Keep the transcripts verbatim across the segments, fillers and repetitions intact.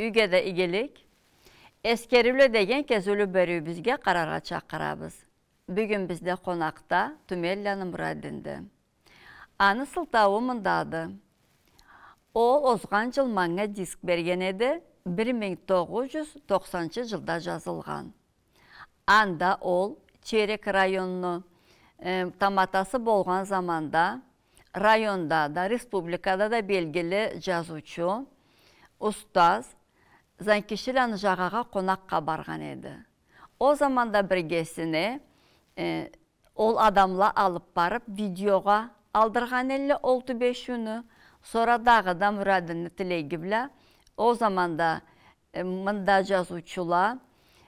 Юйге да игилик. Эскериуле деген кезиулю бериуюбюзге къараргъа чакъырабыз. Бюгюн бизде къонакъда Тюменланы Мурадинди. Аны сылтауу мындады. Ол озгъан джыл манга диск берген эди, бир минг тогъуз джюз токъсанынчы джылда джазылгъан. Анда ол Терек районну, э, таматасы болгъан заманда районда да, республикада да белгили джазыучу, устаз Занкишиланы Джагъагъа къонакъгъа баргъан эди. Ол заманда биргесине, э, ол адамла алып барып, видеогъа алдыргъан элле ол тюбешиуню. Сора дагъыда Мурадинни тилеги бла, ол заманда, э, мында джазыучула,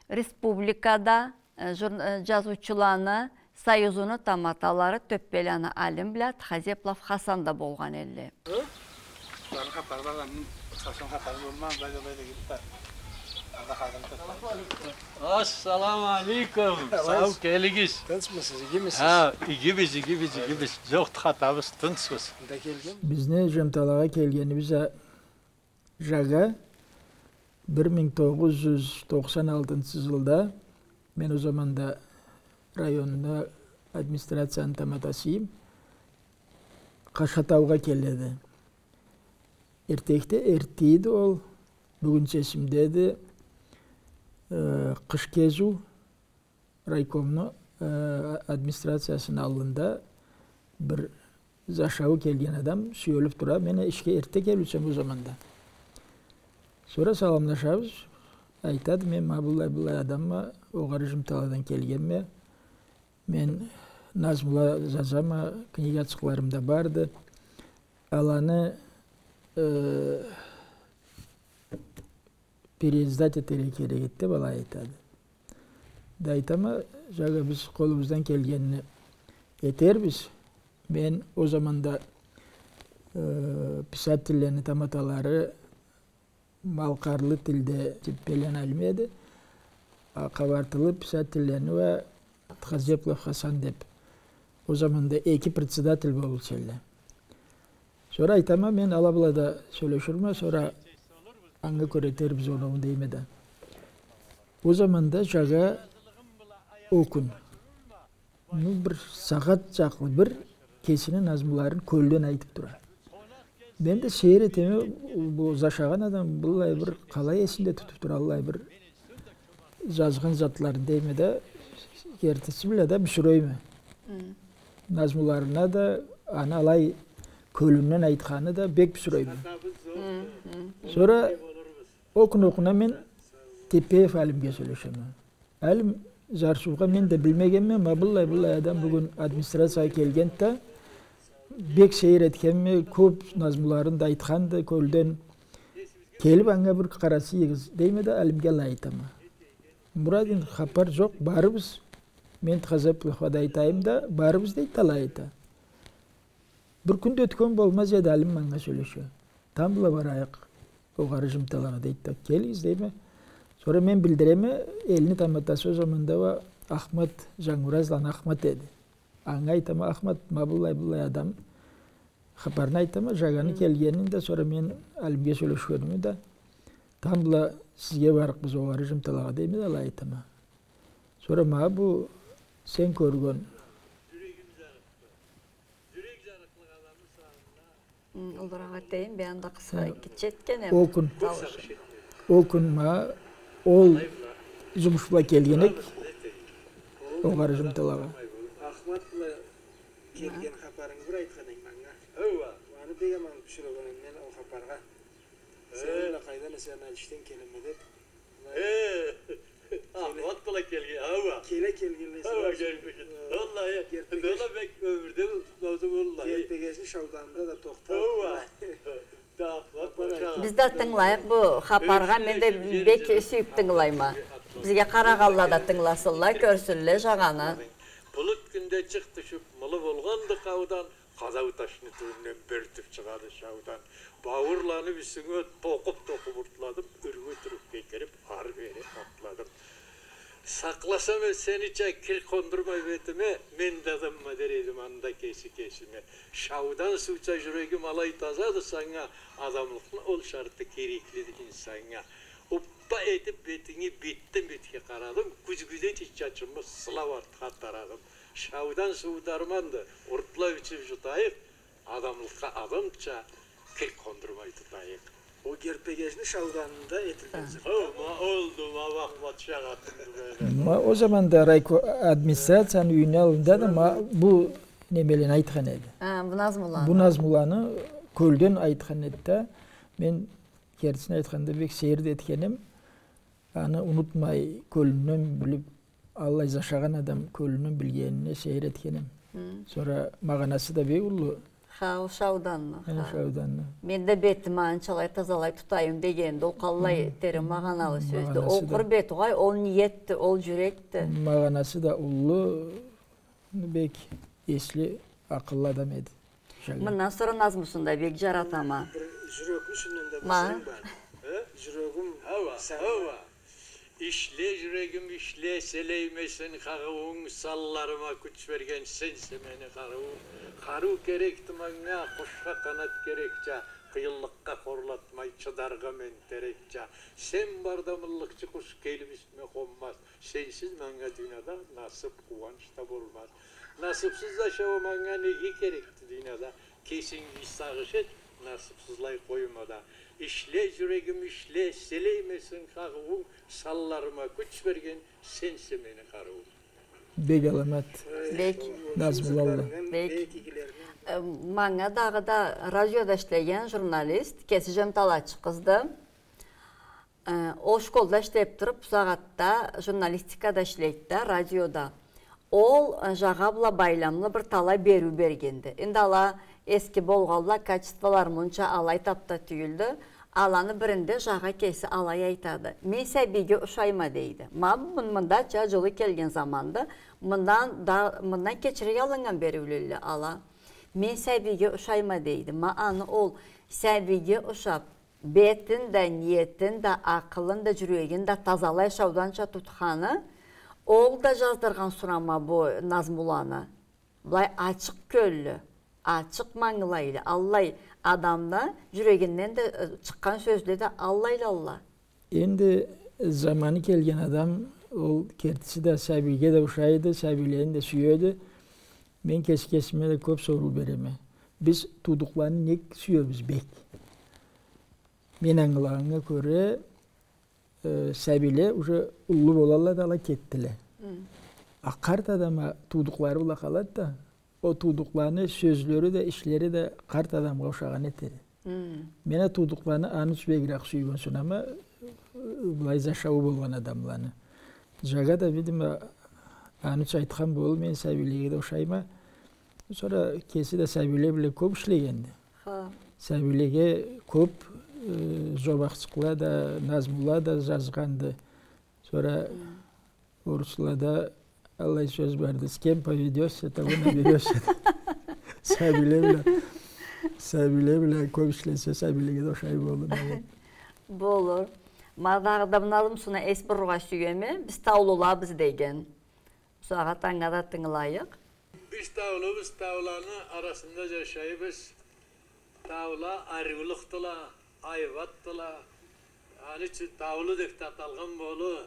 республикада, э, жур-, э, джазыучуланы союзуну таматалары Тёппеланы Алим бла Тхазеплов Хасан да болгъан элле. Хапары бар, аны Хасан хапары болмай, былай да, былай да кетип бар. Анда хазан таппай. Ассаламу алейкум. Алейкум. Сау келигиз. Тынчмысыз, игимисиз? Ха, игибиз, игибиз, игибиз. Джокъду хатабыз, тынчбыз. Анда келген. Бизни Джемталагъа келгенибиз а Джагъа бир минг тогъуз джюз токъсан алтынчы джылда, мен ол заманда районда администрацияны таматасыйым, Къашхатаугъа келеди. Эртдекде эртдейди ол, бюгюнча эсимдеди, э, къыш кезиу, райкомну, э, администрациясыны аллында бир зашаугъа келген адам сюелип тура. Мен ишге эртде келиучем ол заманда. Сора саламлашабыз. Айтады, мен ма быллай-быллай адамма, Огъары Джемталадан келгенме. Мен назмула джазама, книгачыкъларым да барды. Аланы, э, переиздать этерге керек эди деп алай айтады. Да айтама, Джагъа, биз къолубуздан келгенин этербиз. Мен ол заманда, э, писательлени таматалары малкъарлы тилде Тёппеланы Алим эди. А къабартылы писательлени уа Тхазеплов Хасан деп. Ол заманда эки председатель болуучу элле. Сора айтама, мен ала бла да сёлеширме, сора анга кёре этербиз оноу дейме да. Ол заманда Джагъа ол кюн, ну, бир сагъат чакълы бир кесини назмуларын кёлден айтып тура. Мен да сейир этеме, бу зашагъан адам быллай бир къалай эсинде тутуп тура, аллай бир джазгъан затларын дейме да, кертиси бла да бюсюрейме. Хы. Назмуларына да, аны алай кёлюнден айтханы да бек бюсюрейме. Хы, хы. Сора ол кюн окъуна мен Теппеев Алимге сёлешеме. Алим, Джарсыугъа мен да билмегенме, ма быллай-быллай адам бюгюн администрациягъа келгенди да, бек сейир этгенме, кёп назмуларын да айтханды кёлден. Келип, анга бир къарасыгъыз, дейме да, Алимге алай айтама. Мурадин, хапар джокъ, барыбыз. Мен Тхазепловгъа да айтайым да, барыбыз, дейди да, алай айта. Бир кюн да ётген болмаз эди, Алим манга сёлеше. Тамбла барайыкъ Огъары Джемталагъа, дейди да, келигиз, дейме. Сора мен билдиреме, элни таматасы ол заманда уа Ахмат, Джангуразланы Ахмат эди. Анга айтама, Ахмат, ма быллай-быллай адам, хапарны айтама, Джагъаны келгенин да, сора мен Алимге сёлешгеними да, тамбла сизге барыкъбыз Огъары Джемталагъа, дейме да, алай айтама. Сора ма бу сен кёрген Хы, уллуракъ этейим, бир анда къысха, хы, кичи этгенем. Ол кюн, ол кюн ма, ол джумуш бла келген эк, Огъары Джемталагъа. Ахмат бла келген хапарынгы бир айтхан эдинг манга. Хы. Аны бек аман бюсюреген эдим мен ол хапаргъа. Сени бла къайдан эсе, Наджишден келеме деп. Э, Ахмат бла келген, хауа. Келе келгенле, хауа, сора гербегиз. Э, валлахи, гербегез. Валлахи, бек ёмюрде болду, валлахи. Гербегезни шауданында да тохтап. Хауа. Да, Ахмат бла. Биз да тынгылайыкъ бу хапаргъа, мен да бек сюйюп тынгылайма. Бизге къарагъанла да тынгыласынла, кёрсюнле Джагъаны. Булут кюнде чыкъ тюшюп, мылы болгъанды къаудан, Къадау ташны тюбюнден бёртюп чыгъады шаудан. Бауурланы юсюнге токъуп-токъуп уртладым, юрге-тюрюкге кирип, ары-бери атладым. Сакъласам эм сенича кир къондурмай бетиме, мен да адамма дер эдим анда кеси кесиме. Шаудан сууча жюрегим алай тазады санга, адамлыкъны ол шарты кереклиди инсаннга. Уппа этип бетинги бетден бетге къарадым, кюзгюдей тик чачымы сылап артха тарадым. Шаудан суу дарманды, уртла ичип жутайыкъ, адамлыкъгъа адамча кир къондурмай тутайыкъ. О герпегежни шауданында этилген зыкъ. Ха, ма олду, ма бах, патша къатынды бу. Ма о заманда райко-, администрацияны юйюню аллында да ма бу немелени айтхан эди. Ха, бу назмуланы. Бу назмуланы кёлден айтхан эди да, мен кертисин айтханда бек сейир да этген эм, аны унутмай, кёлюнден билип, аллай зашагъан адам кёлюнден билгенине сейир этген эм. Хы. Сора магъанасы да бек уллу. Ха, ол шауданны, ха, ха. Шауданны. Мен да бетими анчалай тазалай тутайым дегенде, ол къаллай терен магъаналы сёздю. Ол къуру бет угъай, ол ниетди, ол жюрекди. Магъанасы да уллу, бек эсли, акъыллы адам эди. Мындан сора назмусун да бек жаратама. Бир жюрекни юсюнден да бир жырынг бар. Э? Жюрегим, ха, ха. Ишле, жюрегим, ишле, селеймесин къагъыуунг, санларыма кюч берген сенсе мени къарыуум. Къарыу керекди манга, къушха къанат керекча, къыйынлыкъгъа хорлатмай чыдаргъа мен терекча. Сен барда мыллыкъчы къуш келип юсюме къонмаз. Сенсиз манга дунияда насып, къууанч да болмаз. Насыпсыз зашау манга неге керекди дунияда? Кесинги сагъыш эт, насыпсызлай къойма да. Ишле, жюрегим, ишле, селеймесин къагъыуунг, санларыма кюч берген сенсе мени къарыуум. Бек аламат. Бек. Назмулалла. Бек. Э, манга дагъыда радиода ишлеген журналист, кеси жемталачы къызды. Э, ол школда ишлеп туруп, бусагъатда журналистикада ишлейди да, радиода. Ол, э, Жагъа бла байламлы бир талай бериу бергенди. Энди ала эски болгъанла, качестволары мунча алай тапда тюйюлдю. Аланы биринде Жагъа кеси алай айтады. Мен сабийге ушайма, дейди. Ма мын-, мындача жылы келген заманда мындан да, мындан кечирик алыннган бериулелле ала. Мен сабийге ушайма, дейди. Ма аны ол сабийге ушап, бетин да, ниетин да, акъылын да, жюрегин да тазалай шауданча тутханы, ол да жаздыргъан сора ма бу назмуланы. Былай ачыкъ кёллю, ачыкъ мангылайлы, аллай адамны жюрегинден да, э, чыкъгъан сёзле да аллайла алла. Энди заманы келген адам, ол кертиси да сабийге да ушайды, сабийлени да сюеди. Мен кеси-кесиме да кёп соруу береме. Биз туудукъланы нек сюебиз бек? Мен ангылагъаннга кёре, э, сабийле уже уллу болалла да, ала кетдиле. Хы. А къарт адам а туудукълары бла къалады да, ол туудукъланы сёзлери да, ишлери да къарт адамгъа ушагъан этеди. Хы. Мен а туудукъланы аны ючюн бегирек сюйген сунама, э, былай зашауу болгъан адамланы. Жагъа да, видимо, аны ючюн айтхан болур, мен сабийлеге да ушайма. Сора кеси да сабийле бла кёп ишлегенди. Ха. Сабийлеге кёп, э, жобахчыкъла да, назмула да жазгъанды. Сора оруслада аллай сёз барды: «С кем поведёшься, того наберёшься». Сабийле бла, сабийле бла кёп ишлесе, сабийлеге да ушай болур, наверное. Болур. Ма дагъыда муну аллым сора эс бурургъа сюеме, «Биз таулулабыз» деген. Бусагъат анга да тынгылайыкъ. Биз таулубуз, тауланы арасында жашайбыз. Таула ариулукъдула, айбатдыла. Аны ючюн таулу деп да аталгъан болур.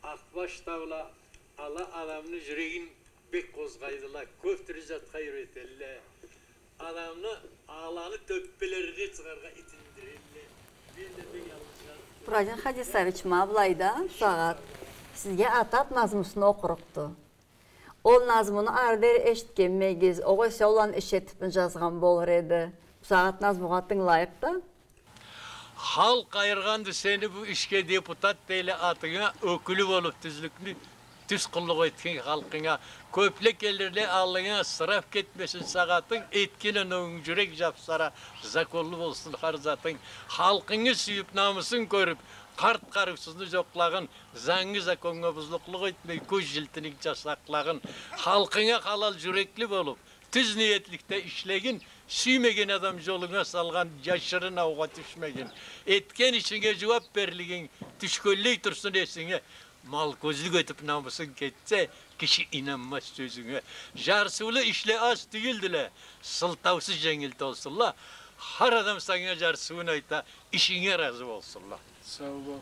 Акъбаш таула, ала адамны жюрегин бек къозгъайдыла, кёп тюрлю затха юйретелле. Адамны аланы тёппелерине чыгъаргъа итиндирелле. Мен да бек алгъыш. Бурадин Хадисович, ма былайда, бусагъат сизге Атат назмусун окъурукъду. Ол назмуну ары дери эшитгенмегиз, огъесе ол аны иш этипми жазгъан болур эди. Бусагъат назмугъа тынгылайыкъ да. Халкъ айыргъанды сени бу ишге, депутат дейле атынга, ёкюлю болуп тюзлюкню тюз къуллукъ этген халкъынга. Кёпле келирле аллынга, ысраф кетмесин сагъатынг, этген оноуунг жюрек жапсара, законлу болсун хар затынг. Халкъынгы сюйюп, намысын кёрюп, къарт-къарыусузну жокълагъын, зангы законнга бузукълукъ этмей, кёз жилтининг часакълагъын. Халкъынга халал жюрекли болуп, тюз ниетликде ишлегин, сюймеген адам жолунга салгъан жашырын аугъа тюшмегин. Этген ишинге жууап берлигинг тюшгенлей турсун эсинге. Малкъёзлюк этип намысынг кетсе, киши ийнанмаз сёзюнге. Жарсыулу ишле аз тюйюлдюле, сылтаусуз женгил толсунла. Хар адам санга жарсыуун айта, ишинге разы болсунла. Сау бол.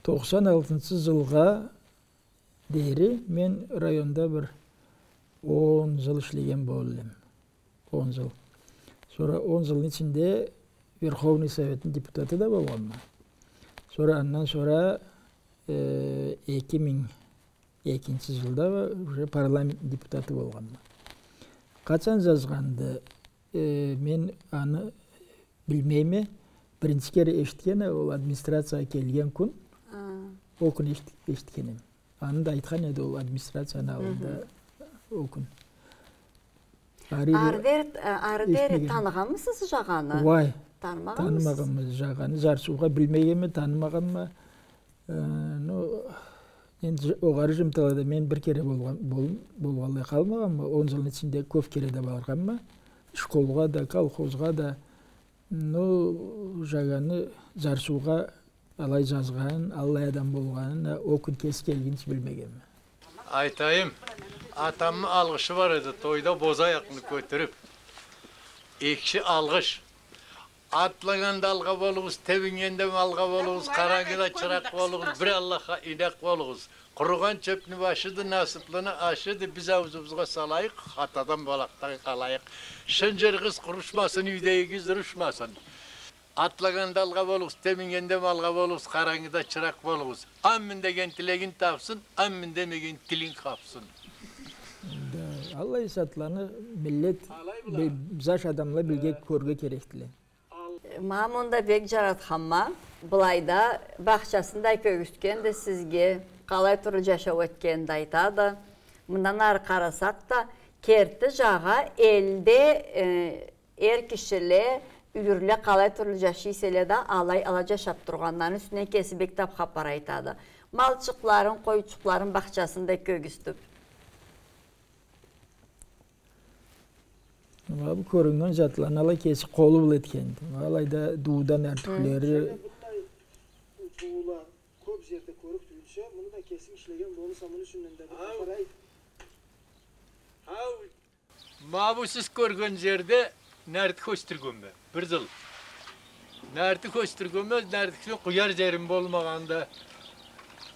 Тохсан алтынчы жылгъа дери мен районда бир он жыл ишлеген болур эдим. Он жыл. Сора он жылны ичинде Верховный Советни депутаты да болгъанма. Сора андан сора, э, эки минг экинчи жылда уже парламент депутаты болгъанма. Къачан жазгъанды, э, мен аны билмейме. Биринчи кере эшитгенме ол администрациягъа келген кюн. А. Ол кюн эшит-, эшитгенме. Аны да айтхан эди ол администрацияны аллында ол кюн. Ары дери, ары дери таныгъанмысыз Жагъаны? Уай. Танымагъанмысыз? Танымагъанма Жагъаны. Жарсыугъа билмегенме, танымагъанма. Э, ну, энди огъары жымтылада мен бир кере болгъан, бол-, болгъанлай къалмагъанма, он жылны ичинде кёп кере да баргъанма. Школгъа да, колхозгъа да, ну, Жагъаны жарсыугъа алай жазгъанын, аллай адам болгъанын ол кюн кеси келгинчи билмегенме. Айтайым, атамны алгъышы бар эди, тойда бозаякъны кётюрюп. Экиши алгъыш. Атлагъанда алгъа болугъуз, тебингенде малгъа болугъуз, къарангыда чыракъ болугъуз, бир Аллахха инакъ болугъуз. Къуругъан чёпню башыды, насыплыны ашыды, биз аузубузгъа салайыкъ, хатадан, балакъдан къалайыкъ. Шынжырыгъыз къурушмасын, юйдегигиз урушмасын. Атлагъанда алгъа болугъуз, тебингенде малгъа болугъуз, къарангыда чыракъ болугъуз. Амин деген тилегин тапсын, амин демеген тилин къапсын. Да, аллай затланы миллет, жаш адамла билге, кёрге керекдиле. Ма муну да бек жаратханма. Былайда бахчасын да кёргюзтгенди сизге, къалай тюрлю жашау этгенин да айтады. Мындан ары къарасакъ да, керти Жагъа элде, э, эр кишиле, юйюрле къалай тюрлю жашай эселе да, алай, алай жашап тургъанларыны юсюнден кеси бек тап хапар айтады. Малчыкъларын, къойчукъларын, бахчасын да кёргюзтюп. Ма бу кёрюннген затланы алай кеси къолу бла этгенди. Алайда дуудан нартюхлери. Жана бундай дуула кёп жерде кёрюк тюйюлча, муну да кесинг ишлеген болурса, муну юсюнден да бир хапар айт. Ма бу сиз кёрген жерде нартюх ёсдюргенме, бир жыл. Нартюх ёсдюргенме, нартюхню къуяр жерим болмагъанда,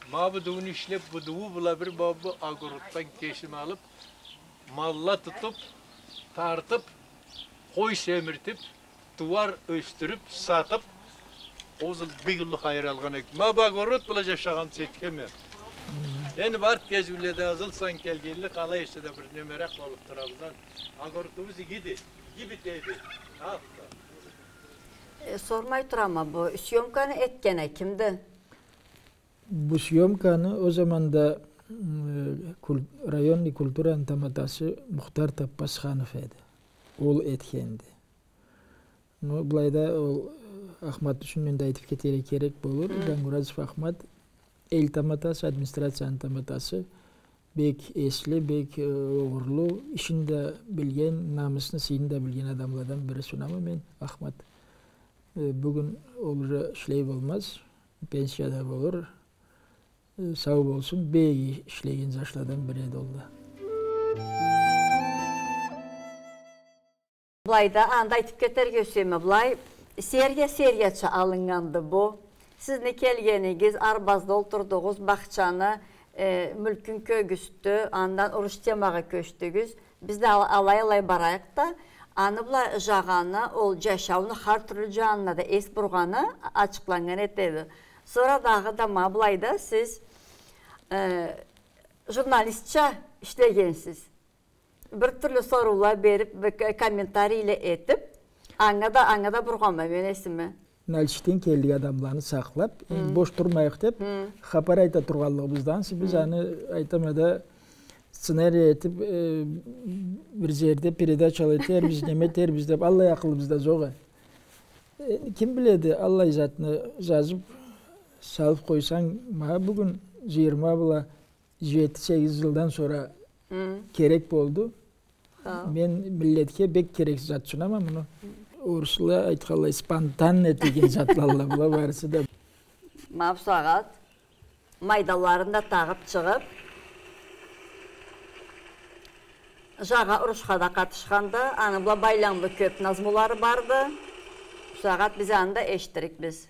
ма бу дууну ишлеп, бу дуу бла бир ма бу огороддан кесим алып, малла тутуп, тартып, къой семиртип, тууар ёсдюрюп, сатып, ол жыл бек уллу хайыр алгъан эдик. Ма бу огород бла жашагъан сетхеме. Энди бу арт кезиуледе жыл сайын келгенли, къалай эсе да бир немерек болуп турабыз. Огородубуз игиди, иги битеди. Э, сормай турама, бу съёмканы этгени кимди? Бу съёмканы ол заманда, м, кул-, районный культураны таматасы Мухтар Таппасханов эди. Ол этгенди. Ну, былайда ол Ахматны юсюнден да айтып кетерге керек болур. Хы. Жангуразов Ахмат, эл таматасы, администрацияны таматасы, бек эсли, бек, э, огъурлу, ишин да билген, намысны, сыйын да билген адамладан бири сунама мен, Ахмат. Э, бюгюн ол уже ишлей болмаз, пенсияда болур. Э, сау болсун, бек ишлеген жашладан бири эди ол да. Былайда, анда айтып кетерге сюеме, былай серия-серияча алыннганды бу. Сизни келгенигиз, арбазда олтурдугъуз, бахчаны, э, мюлкюн кёргюзтдю, андан уруш темагъа кёчдюгюз. Биз да ал-, алай-алай барайыкъ да, аны бла Жагъаны, ол жашауну хар тюрлю жанына да эс бургъаны ачыкъланнган этеди. Сора дагъыда ма былайда сиз, э, журналистча ишлегенсиз. Бир тюрлю соруула берип, бир к-, комментарийле этип, анга да, анга да бургъанма мен эсиме. Нальчикден келген адамланы сакълап, энди бош турмайыкъ деп, хапар айта тургъанлыгъыбыздан, биз аны, айтама да, сценарий этип, э, бир жерде передачала этербиз, неме этербиз деп, аллай акъылыбызда жокъ. Э, ким биледи, аллай затны жазып, салып къойсанг, ма бюгюн жыйырма бла жети-сегиз жылдан сора керек болду. Хау. Мен миллетге бек керексиз зат сунама муну. Орусла айтханлай, спонтанно деген затлалла была барысы да. Ма бусагъат Майдалларын да тагъып чыгъып, Жагъа урушха да къатышханды, аны бла байламлы кёп назмулары барды. Бусагъат биз аны да эшитирикбиз.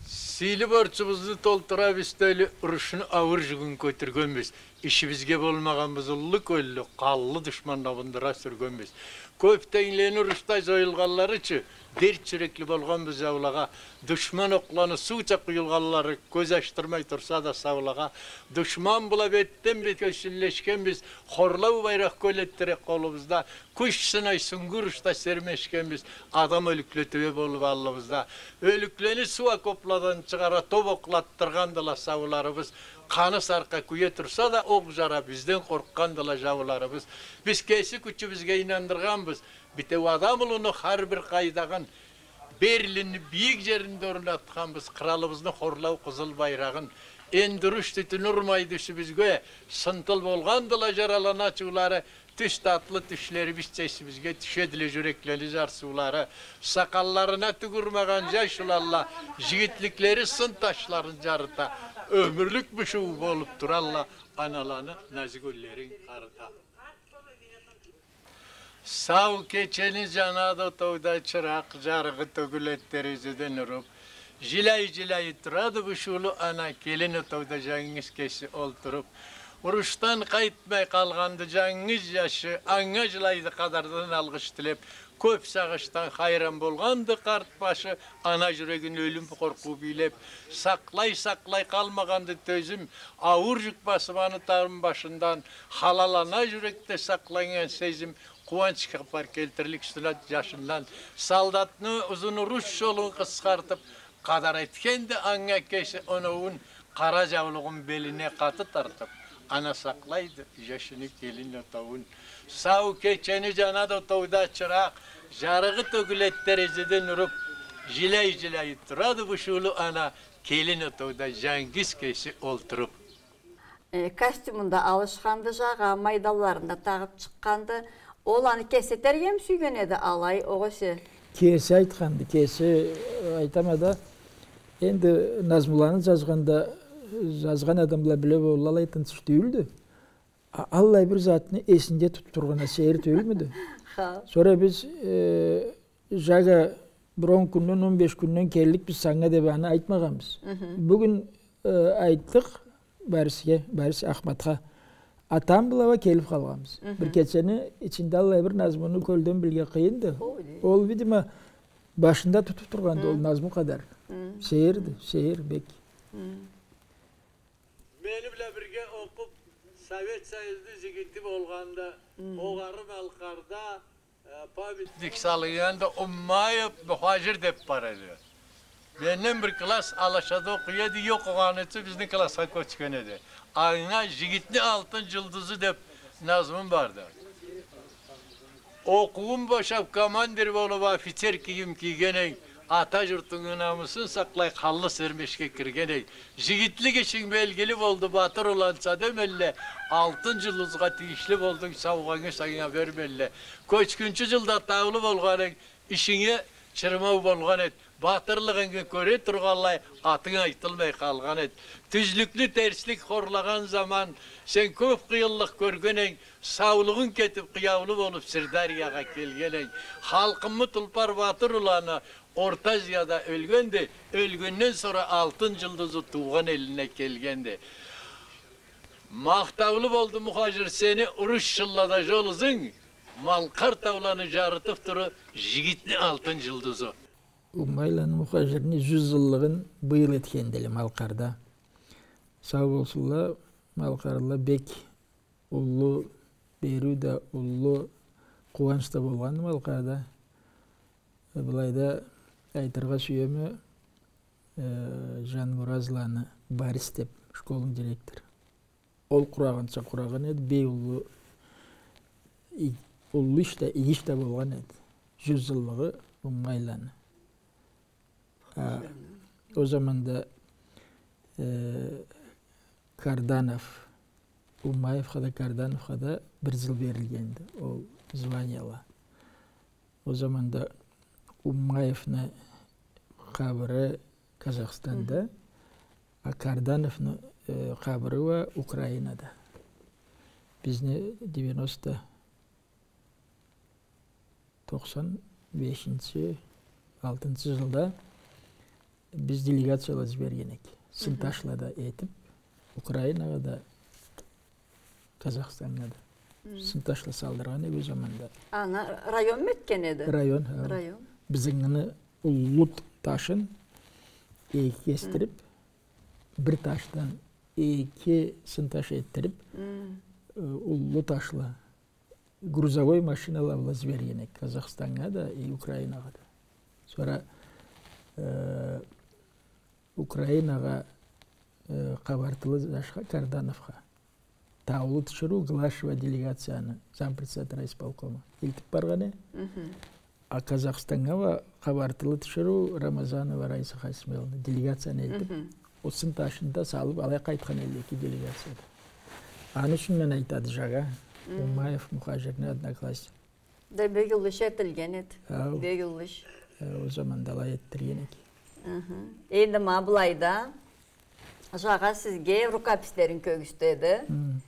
Сыйлы борчубузну толтура биз тёлю, урушну ауур жюгюн кётюргенбиз. Ишибизге болмагъанбыз уллу кёллю, къанлы душманны абындыра сюргенбиз. Кёп тенглени урушда жоюлгъанларычы, дерт жюрекли болгъанбыз жаулагъа. Душман окъланы сууча къуюлгъанлары кёз ачдырмай турса да саулагъа. Душман бла бетден-бет кёчюнлешгенбиз, хорлау байракъ кёл этдире къолубузда. Кюч сынай, сунгу урушда сермешгенбиз, адам ёлюкле тюбе болуп аллыбызда. Ёлюклени суу окопладан чыгъара топ окъла атдыргъандыла сауларыбыз. Къаны саркъа кюе турса да окъ жара, бизден къоркъгъандыла жауларыбыз. Биз кеси кючюбюзге ийнандыргъанбыз битеу адам улуну хар бир къайдагъын. Берлинни бийик жеринде орнатханбыз къыралыбызны хорлау къызыл байрагъын. Энди уруш тютюню урмайды юсюбюзге, сынтыл болгъандыла жараланы ачыулары, тюз татлы тюшлерибизча эсибизге тюшедиле жюреклени жарсыулары. Сакъалларына тюк урмагъан жаш уланла жигитликлери сын ташларын жарыта, ёмюрлюк бушуу болуп туралла, аналаны назы гюллерин къарыта. Сау кечени жанады отоуда чыракъ, жарыгъы тёгюледи терезеден уруп. Жиляй-жиляй турады бушуулу ана, келин отоуда жангыз кеси олтуруп. Урушдан къайтмай къалгъанды жангыз жашы, анга жылайды къадардан алгъыш тилеп. Кёп сагъышдан хайран болгъанды къарт башы, ана жюрегин ёлюм къоркъуу бийлеп. Сакълай-сакълай къалмагъанды тёзюм, ауур жюк басып аны тагъын башындан. Халал ана жюрекде сакъланнган сезим къууанч хапар келтирлик сюннет жашындан. Солдатны узун уруш жолун къысхартып, къадар этгенди анга кеси оноуун, къара жаулугъун белине къаты тартып, ана сакълайды жашыны, келин отоуун. Сау кечени жанады отоуда чыракъ, жарыгъы тёгюледи терезеден уруп. Жиляй-жиляй турады бушуулу ана, келин отоуда жангыз кеси олтуруп. Э, костюмун да алышханды Жагъа, майдалларын да тагъып чыкъгъанды. Ол аны кеси этергеми сюйген эди, алай огъесе? Кеси айтханды, кеси, э, айтама да, энди назмуланы жазгъанда, жазгъан адамла биле болурла, алай тынч тюйюлдю. А, аллай бир затны эсинде тутуп тургъан а сейир тюйюлмюдю? Ха. Сора биз, э, Жагъа бир он кюнден, он беш кюнден келликбиз санга деп аны айтмагъанбыз. Мгм. Бюгюн, э, айтдыкъ Борисге, Борис Ахматха. Атам бла уа келип къалгъанбыз. Мгм. Бир кечени ичинде аллай бир назмуну кёлден билирге къыйынды. Ол, видимо, башында тутуп тургъанды ол назму къадар. Мгм. Сейирди, сейир бек. Мгм. Мени бла бирге окъуп, Совет Союзну жигити болгъанда, Огъары Малкъарда, э, памятник салыннганда Уммаев Мухажир деп бар эди. Менден бир класс алашада окъуй эди, окъугъаны ючюн бизни классха кёчген эди. Анга «Жигитни алтын жулдузу» деп назмум барды. Окъууун бошап, командир болуп, офицер кийим кийген эдинг, ата журтунгу намысын сакълай, къанлы сермешге кирген эдинг. Жигитлик ишинг белгили болду, батыр уланча демелле, алтын жулдузгъа тийишли болдунг, саугъангы санга бермелле. Кёчгюнчю жылда таулу болгъан эдинг, ишинге чырмау болгъан эди. Батырлыгъынгы кёре тургъанлай, атынг айтылмай къалгъан эди. Тюзлюкню терслик хорлагъан заман, сен кёп къыйынлыкъ кёрген эдинг, саулугъунг кетип, къыяулу болуп, Сырдариягъа келген эдинг. Халкъымы тулпар батыр уланы Орта Азияда ёлгенди, ёлгенден сора алтын жулдузу туугъан элине келгенди. Махтаулу болду, Мухажир, сени уруш жыллада жол ызынг, Малкъар тауланы жарытып туру, жигитни алтын жулдузу. Уммайланы Мухажирни жюз жыллыгъын быйыл этгендиле Малкъарда. Сау болсунла, малкъарлыла, бек уллу бериу да, уллу къууанч да болгъанды Малкъарда. Э, былайда айтыргъа сюеме, э, Жанмуразланы Борис деп школну директору. Ол къурагъанча къурагъан эди, бек уллу, и-, уллу иш да, иги иш да болгъан эди. Жюз жыллыгъы Уммайланы. А, ол заманда, э, Карданов, Уммаевха да, Кардановха да бир жыл берилгенди ол званияла. Ол заманда Уммаевни къабыры Казахстанда, а Кардановну Э, къабыры уа Украинада. Бизни девяносто, тохсан бешинчи, алтынчы жылда биз делегацияла зиберген эдик. Сынташла да этип, Украинагъа да, Казахстаннга да. Мгм. Сынташла салдыргъан эдик ол заманда. Анга районму этген эди? Район, хау. Район. Бизни уллу ташын эки кесдирип, бир ташдан эки сынташ этдирип, э, уллу ташла грузовой машинала бла зиберген эдик Казахстаннга да и Украинагъа да. Сора, э, Украинагъа, э, къабартылы джашха, Кардановха, таулу тиширыу Глашева делегацияны, зампредседатель райисполкома, элтип баргъан эди. Мгм. А Казахстаннга уа къабартылы тиширыу Рамазанова Раиса Хасимовна делегацияны элтип, ол сынташын да салып, алай къайтхан эдиле эки делегация да. Аны юсюнден айтады Джага, Умаев Мухажирни одноклассник. Да, бек уллу иш этилген эди. Хау. Бек уллу иш. Э, ол заманда алай этдирген эдик. Аха. Энди ма былайда Джага сизге рукопислерин кёргюзтеди. Хы.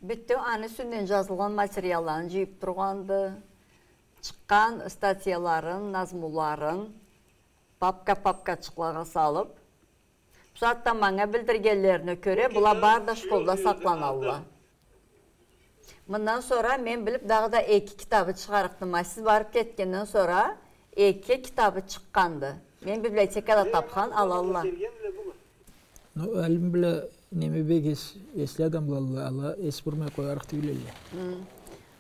Бютеу аны юсюнден джазылгъан материалларын джыйып тургъанды. Чыкъгъан статьяларын, назмуларын папка-папкачыкълагъа салып, бусагъатда манга билдиргенлерине кёре, была бары да школда сакъланалла. Мындан сора мен билип дагъыда эки китабы чыгъарыкъдым. А сиз барып кетгенден сора эки китабы чыкъгъанды. Мен библиотекада тапхан, алалла. Ну, Алим бла неме бек эс-, эсли адамлалла, ала эс бурмай къоярыкъ тюйюлле. Хы.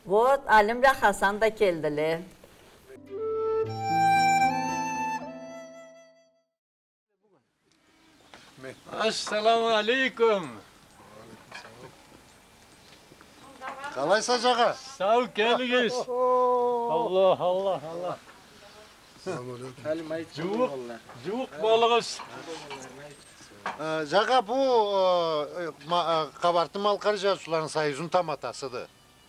Вот, Алим бла Хасан да келдиле. Ассаламу алейкум. Къалайса, Джага? Сау келигиз. Аллах, Аллах, Аллах. Джууукъ, джууукъ болугъуз. Э, Джага, бу, э, ма-, э, Къабарты-Малкъар джазыучуланы союзуну таматасыды.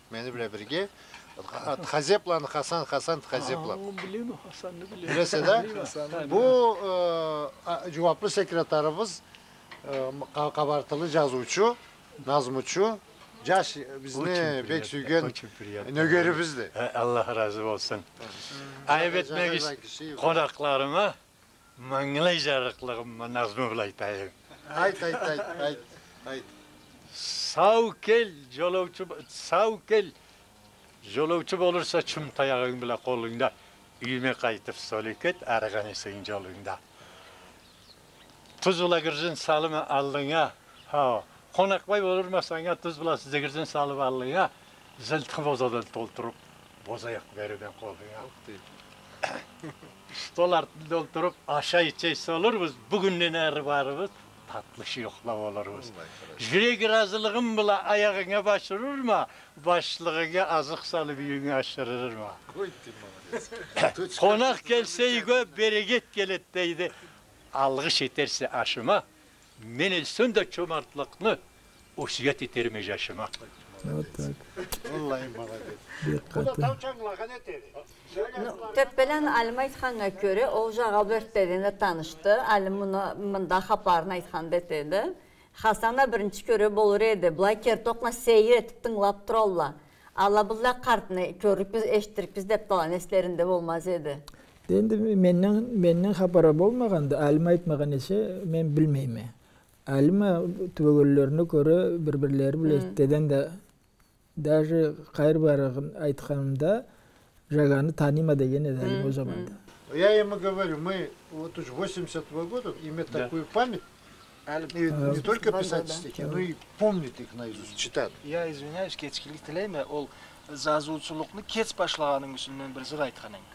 Мени бла бирге. Тха-, Тхазепланы Хасан, Хасан Тхазепланы. Ха, ону билеме, Хасанны билеме. Билесе да? Билеме Хасанны. Бу, э, а, джууаплы секретарыбыз, э, м-, къа-, къабартылы джазыучу, назмучу, джаш, бизни бек сюйген нёгерибизди. Очень приятно. Э, Аллах разы болсун. Айып этмегиз къонакъларыма. Мангылай джарыкълыгъымы назму бла айтайым. Айт, айт, айт, айт, айт. Сау кел, джолоучу б-, сау кел. Джолоучу болурса, чум таягъынг бла къолунгда, юйюме къайтып, сол кет, арыгъан эсенг джолунгда. Туз бла гыржын салыма аллынга, Хау, къонакъбай болурма санга, туз бла гыржын салып аллынга, зынтхы бозадан толтуруп, бозаяк береме къолунга. Ух ты. Стол артын толтуруп, ашай-ичей солурбуз, бюгюнден ары барыбыз татлы шуюхла болурбуз. Аллах разы болсун. Джюрек разылыгъым бла аягъынга баш урурма, башлыгъынга азыкъ салып, юйюнге ашырырма. Ой, ты молодец. Точно. Къонакъ келсе юйге, берекет келед, дейди. Алгъыш этерсе ашыма, мен элсем да чомартлыкъны осият этерме джашыма. Вот так. Валлахи, молодец. Бек къаты. Ну, тёппелен Алим айтханнга кёре, ол Джага бла эртдеден да танышды. Алим муну, мында хапарын айтхан да этеди. Хасан а биринчи кёре болур эди. Былай керти окъуна сейир этип тынгылап туралла. Ала быллай къартны кёрлюкбюз, эшитдирликбиз деп да аланы эслеринде болмаз эди. Энди менден, менден хапары болмагъанды, Алим айтмагъан эсе, мен билмейме. Алим а тюбегенлерине кёре бир-бирлери бла эртдеден да, даже къайры барыгъын айтханымда, Джаганы таныйма деген эди Алим ол заманда. Я ему говорю, мы вот уж восемьдесят два года иметь такую память. И не только писать стихи, но и помнить их наизусть, читать. Я извиняюсь, кечгинлик тилейме, ол джазыучулукъну кеч башлагъанынг юсюнден бир зыр айтхан эдинг.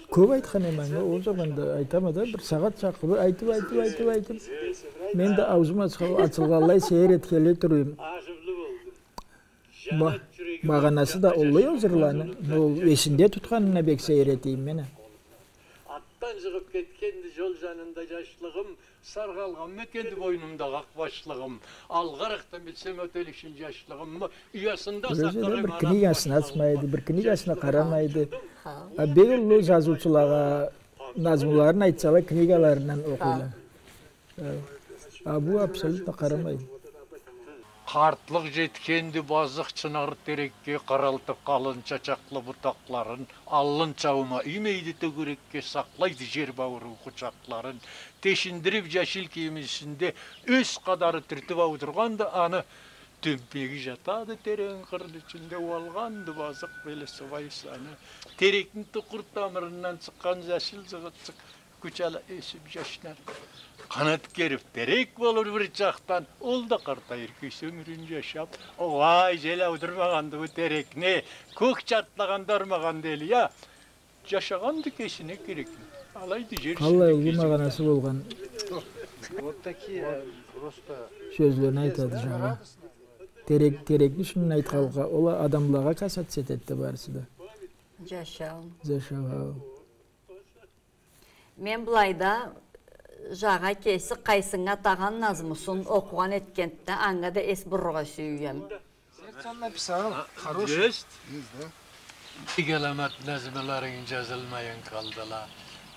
Кёп айтхан эдим анга, ол заманда айтама да, бир сагъат чакълы айтып, айтып, айтып, айтып. Мен да аузум ачылгъанлай сейир этгенлей тура эдим. Ма-, магъанасы да уллу ол зырланы. Ол эсинде тутханына бек сейир эте эдим мен а. Атдан чыгъып кетгенди жол жанында жашлыгъым, саргъалгъанмы экенди бойнумда къакъ башлыгъым. Алгъаракъдан билсем, ётелишин жашлыгъымы, уясында сакъыры бир книгасын ачмайды, бир книгасына къарамайды. А бек уллу жазыучулагъа назмуларын айтсала, книгаларындан окъуйла. А бу абсолютно къарамайды. Къартлыкъ жетгенди базыкъ чынар терекге, къырылтып къалын чачакълы бутакъларын, аллын чаума иймейди тёгерекге, сакълайды жер баууру къучакъларын, тешиндирип жашил кийим ичинде ёз къадары тюртюп аудургъанды аны. Тюмпеги жатады терен къырны ичинде, уалгъанды базыкъ белесибай саны. Терекни тукъур тамырындан чыкъгъан жашил жыгъытчыкъ кючала ёсюп жашнар. Къанат керип терек болур бир чакъдан, ол да къартайыр кеси ёмюрюн жашап. Огъай, жел аудурмагъанды бу терекни, кёк чартлагъан дармагъан дели, я. Жашагъанды кесине керекли. Алайды жер юзюнде. Къаллай уллу магъанасы болгъан сёзлени айтады жагъа. Терек, терекни шынын айтханлыкъгъа, ол адамлагъа касаться этеди да барысы да. Жашау. Жашау. Мен былайда жагъа кеси къайсынга атагъан назмусун окъугъан этгенди да, анга да эс бурургъа сюеме. Сам написал. А, хороший. Есть? Есть, да? Бек аламат назмуларынг жазылмайын къалдыла.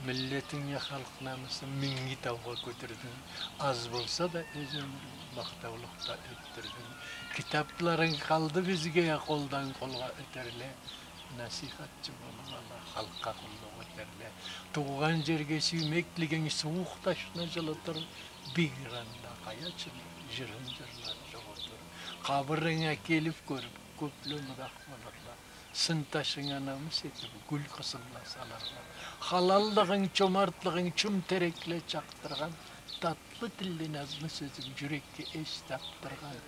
Миллетинг я халкъ намысын минги таугъа кётюрдюнг. Аз болса да ёз ёмюрюнг махтаулукъда ётдюрдюнг. Китапларынг къалды бизге я къолдан къолгъа ётерле. Насийхатчы болуп ала, халкъгъа къуллукъ этерле. Туугъан жерге сюймеклигинг сууукъ ташны жылытыр, бек ыранда къая чыгъып, жырын жырлап жогъутур. Къабырынга келип кёрюп, кёпле мудах болурла. Сын ташынга намыс этип, гюл къысымла салырла. Халаллыгъынг, чомартлыгъынг чум терекле чакъдыргъан, татлы тилли назму сёзюнг жюрекге эс тапдыргъан.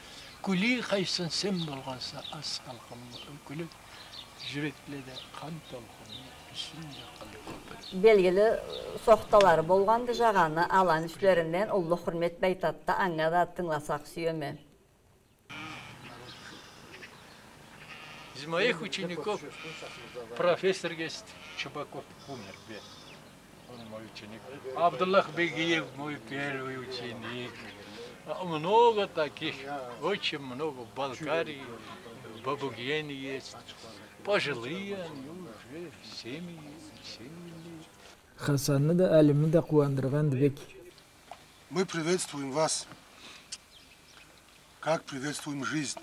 Кюлий къайсын сен болгъанса, аз халкъымы ёкюлю, жюрекледе къан толкъуну, юсюнде къыл кёпюр. Белгили сохталары болгъанды жагъаны, аланы юслеринден уллу хурмет бла айтады да, анга да тынгыласакъ сюеме. Из моих учеников профессор есть Чебаков, умер, бе. Он мой ученик. Абдуллах Бегиев, мой первый ученик. А, много таких, очень много. В Балкарии, в Бабугене есть. Пожилые они уже, семьи, семьи. Хасанны да, Алимни да къууандыргъанды бек. Мы приветствуем вас. Как приветствуем жизнь,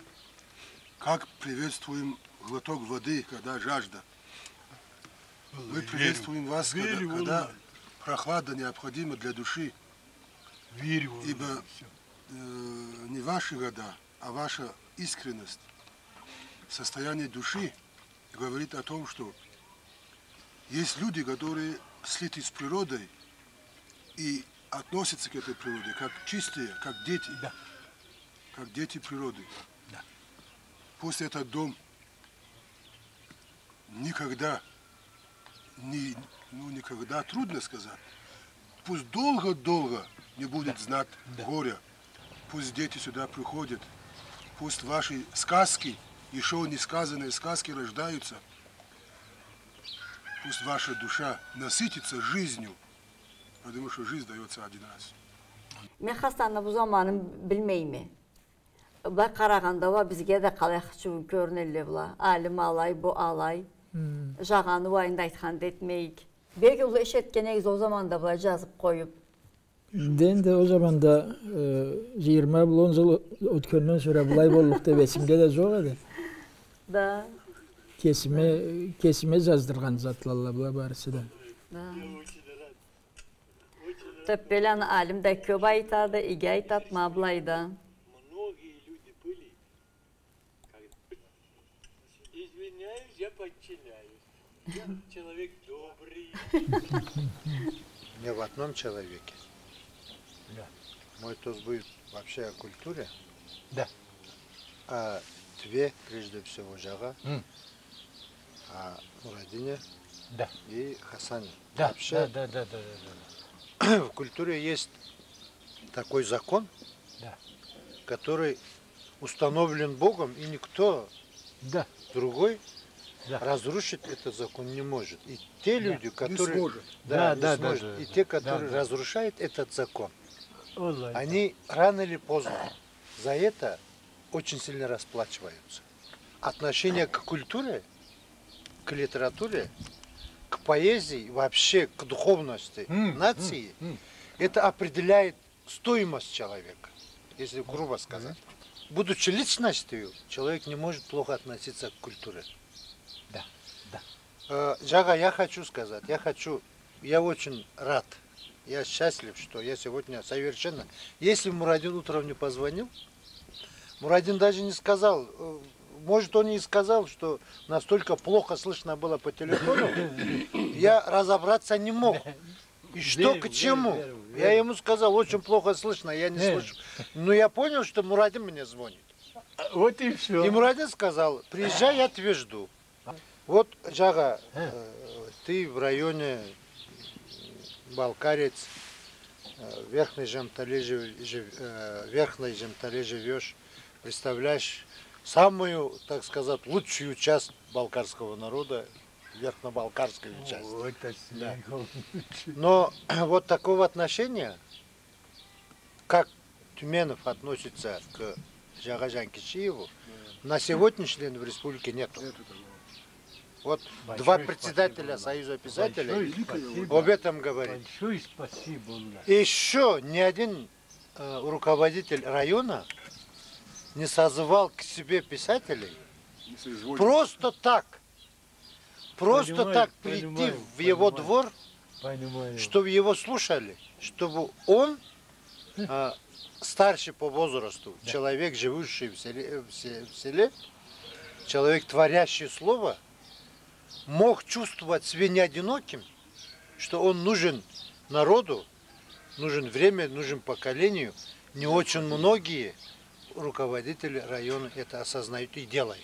как приветствуем глоток воды, когда жажда. Мы приветствуем вас, когда, когда прохлада необходима для души, ибо, э, не ваши года, а ваша искренность, состояние души говорит о том, что есть люди, которые слиты с природой и относятся к этой природе как чистые, как дети, да, как дети природы. Да. Пусть этот дом никогда не, ну, никогда, трудно сказать, пусть долго-долго не будет, да, знать, да, горя. Пусть дети сюда приходят, пусть ваши сказки, ещё не сказанные сказки рождаются. Пусть ваша душа насытится жизнью, потому что жизнь даётся один раз. Мен Хасанны бу заманын билмейме. Былай къарагъанда уа бизге да къалай хычыуун кёрюнелле была. Алим алай, бу алай. Хмм. Жагъаны уайын да айтхан да этмейик. Бек уллу иш этген эдигиз ол заманда былай жазып къоюп. Да энди ол заманда, э, жыйырма бла он жыл о-, ётгенден сора былай боллукъ деп эсимде да жокъ эди. Да. Кесиме, кесиме жаздыргъан затлалла была барысы да. Да. Тёппеланы Алим да кёп айтады, иги айтады, ма былайда. Извиняюсь, я подчиняюсь. Я человек добрый. Не в одном человеке. Да. Мой тост будет вообще о культуре. Да. О тебе, прежде всего, Жага. М. О Мурадине. Да. И Хасане. Да, вообще, да, да, да. В культуре есть такой закон, да, который установлен Богом, и никто, да, другой, да, разрушить этот закон не может. И те, да, люди, не которые сможет. Да, да, не сможет. Да, да, да, и да, те, да, которые, да, разрушают этот закон, валлахи, они рано или поздно за это очень сильно расплачиваются. Отношение к культуре, к литературе, к поэзии, вообще к духовности, м, нации, м, м, это определяет стоимость человека, если грубо сказать. Будучи личностью, человек не может плохо относиться к культуре. Да, да. Э, Джага, я хочу сказать, я хочу, я очень рад, я счастлив, что я сегодня совершенно, если Мурадин утром не позвонил, Мурадин даже не сказал, э, может, он и сказал, что настолько плохо слышно было по телефону, я разобраться не мог. И что к чему? Я ему сказал, очень плохо слышно, я не слышу. Но я понял, что Мурадин мне звонит. Вот и всё. И Мурадин сказал, приезжай, я тебя жду. Вот, Джага, э, ты в районе балкарец, э, в Верхней Жемтале жив-, жив-, э, Верхней Жемтале живёшь, представляешь самую, так сказать, лучшую часть балкарского народа, верхнебалкарскую часть. О, это... Да. Но вот такого отношения, как Тюменов относится к Джага Джанкичиеву, на сегодняшний день в республике нету. Нету такого. Вот два председателя Союза писателей об этом говорит. Большое спасибо, Аллах. Ещё ни один, э, руководитель района не созывал к себе писателей. Не соизволил. Просто так. Просто так прийти в его двор, чтобы его слушали, чтобы он, а, старший по возрасту человек, живущий в селе, в се-, в селе, человек, творящий слово, мог чувствовать себя не одиноким, что он нужен народу, нужен время, нужен поколению. Не очень многие руководители района это осознают и делают.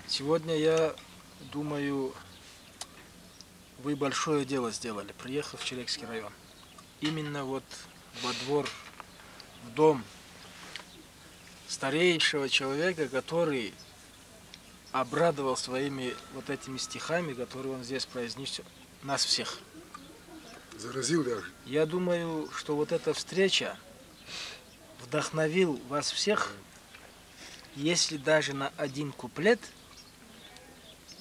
Сегодня, я думаю, вы большое дело сделали, приехав в Черекский район. Именно вот во двор, в дом старейшего человека, который обрадовал своими вот этими стихами, которые он здесь произнёс, нас всех. Заразил даже. Я думаю, что вот эта встреча вдохновил вас всех, если даже на один куплет,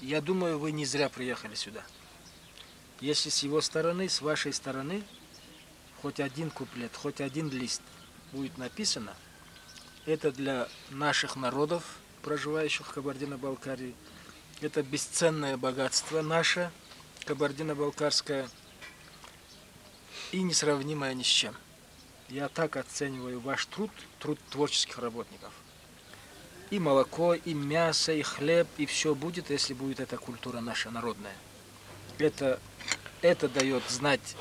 я думаю, вы не зря приехали сюда. Если с его стороны, с вашей стороны, хоть один куплет, хоть один лист будет написано, это для наших народов, проживающих в Кабардино-Балкарии, это бесценное богатство наше, кабардино-балкарское, и несравнимое ни с чем. Я так оцениваю ваш труд, труд творческих работников. И молоко, и мясо, и хлеб, и всё будет, если будет эта культура наша народная. Это, это даёт знать,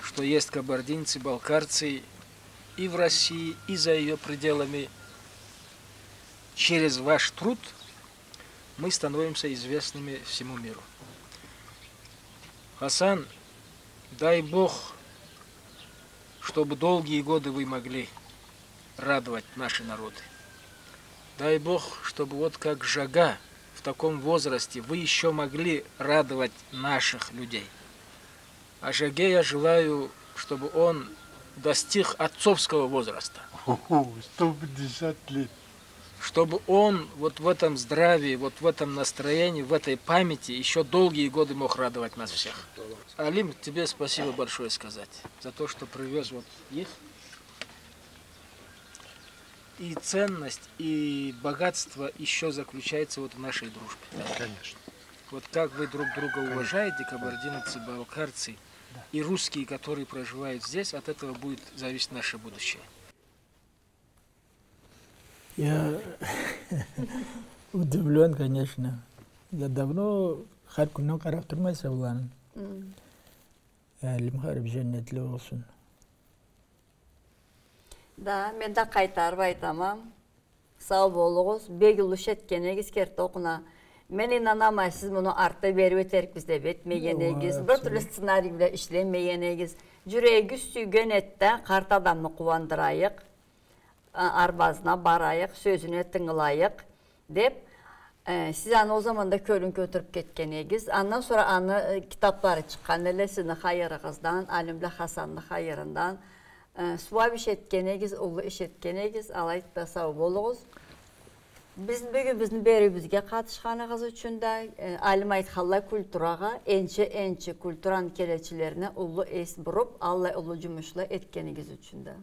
что есть кабардинцы, балкарцы и в России, и за её пределами. Через ваш труд мы становимся известными всему миру. Хасан, дай Бог, чтобы долгие годы вы могли радовать наши народы. Дай Бог, чтобы вот как Жага в таком возрасте вы ещё могли радовать наших людей. А Жаге я желаю, чтобы он достиг отцовского возраста. Ого, сто пятьдесят лет. Чтобы он вот в этом здравии, вот в этом настроении, в этой памяти ещё долгие годы мог радовать нас всех. Алим, тебе спасибо большое сказать за то, что привёз вот их. И ценность, и богатство ещё заключается вот в нашей дружбе. Конечно. Вот как вы друг друга уважаете, кабардинцы, балкарцы, и русские, которые проживают здесь, от этого будет зависеть наше будущее. Я удивлён, конечно. Я давно, хар кюнден къарап турмайса буланы. Алим харип, женнетли болсун. Да, мен да къайтарып айтама. Сау болугъуз, бек уллу иш этген эдигиз керти окъуна. Мен ийнанама, сиз муну артда берип этерикбиз деп этмеген эдигиз. Бир тюрлю сценарий бла ишлемеген эдигиз. Джюрегигиз сюйген эди да, къарт адамны къууандырайыкъ, а, арбазына барайыкъ, сёзюне тынгылайыкъ деп, э, сиз аны ол заманда кёлюн кётюрюп кетген эдигиз. Андан сора аны, э, китаплары чыкъгъан эле сизни хайырыгъыздан, Алим бла Хасанны хайырындан. Э, сууап иш этген эдигиз, уллу иш этген эдигиз, алайды да, сау болугъуз. Биз бюгюн бизни бериуюбюзге къатышханыгъыз ючюн да, э, алим айтханлай культурагъа, энчи-энчи культураны келечилерине уллу эс буруп, аллай уллу джумушла этгенигиз ючюн да.